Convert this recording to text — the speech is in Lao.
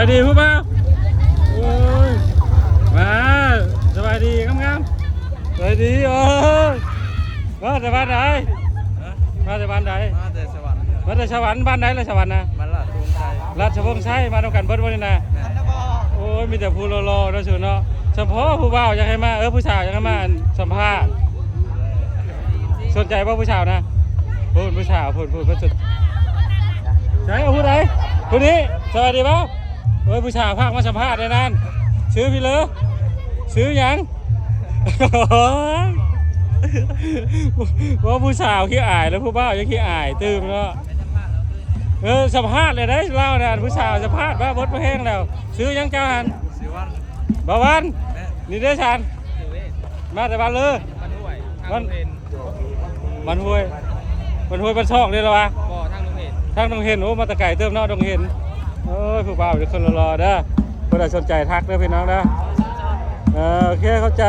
ສະບາຍດີຜູ້ບ່າວ. ໂອ້ຍ ມາ ສະບາຍດີງາມໆ. ສະບາຍດີ. ໂອ້ຍ ມາແຕ່ບ້ານໃດ? ຮະ? ມາແຕ່ບ້ານໃດ? ມາແຕ່ສະຫວັນ. ມາແຕ່ສະຫວັນ. ບ້ານໃດລະສະຫວັນນະ? ບ້ານລາດວົງໄຊ. ລາດວົງໄຊ. ມານຳກັນເບິດບໍ່ນີ້ນະ? ແມ່ນ. ໂອ້ຍ ມີແຕ່ຜູ້ຫຼໍ່ໆເນາະ ຊຸມພໍ່. ຜູ້ບ່າວຢາກໃຫ້ມາ ເອີ ຜູ້ສາວຢາກໃຫ້ມາ ອັນ ສຳພາດ. ສົນໃຈບໍ່ຜູ້ສາວນະ? ພຸ້ນຜູ້ສາວ ພຸ້ນ ພຸ້ນ ເພິ່ນສົນໃຈ. ເອົາຜູ້ໃດ? ຜູ້ນີ້. ສະບາຍດີບໍ່? ໂອ້ຍ ຜູ້ສາວພາກມາສຳພາດແນວນັ້ນ. ຊື່ພີ່ເລີ? ຊື່ຫຍັງ? ໂອ້ຍ ວ່າຜູ້ສາວຂີ້ອາຍ ແລ້ວຜູ້ບ່າວຍັງຂີ້ອາຍຕື່ມເນາະ. ເອີ ສຳພາດເລີຍໄດ໋ລາວນະ. ຜູ້ສາວສຳພາດມາເບິດແຮງແລ້ວ. ຊື່ຫຍັງເຈົ້າຫັ້ນ? ຊື່ວັນ. ບ່າວວັນ. ແມ່ນ. ນີ້ເດ້ຊັ້ນ ມາແຕ່ບ້ານເລີ? ບ້ານຫ້ວຍ. ບ້ານ ບ້ານຫ້ວຍ ບ້ານຫ້ວຍ ບ້ານຊອກເດ້ລະວະ? ບໍ່ ທາງດົງເຫັນ. ທາງດົງເຫັນ. ໂອ້ ມາແຕ່ໄກເຕີບເນາະ ດົງເຫັນ. ໂອ້ຍ ຜູ້ບ່າວເປັນຄົນຫຼໍ່ໆເດີ. ຜູ້ໃດສົນໃຈທັກເດີພີ່ນ້ອງເດີ. ເອີ ໂອເຄ ເຂົ້າໃຈ.